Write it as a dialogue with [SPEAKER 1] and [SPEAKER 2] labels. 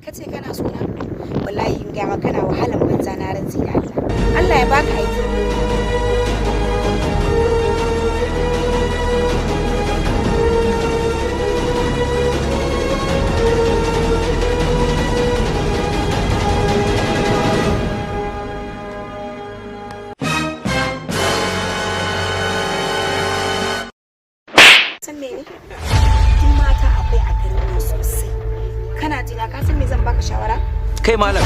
[SPEAKER 1] Ka ce kana so na? Wallahi in gaya maka, kana wahalan banza, na rantsi da Allah. Allah ya baka aiki. San mene? Duk mata akwai a garin nan sosai. Kana jina, ka san me zan baka shawara?
[SPEAKER 2] Kai malam.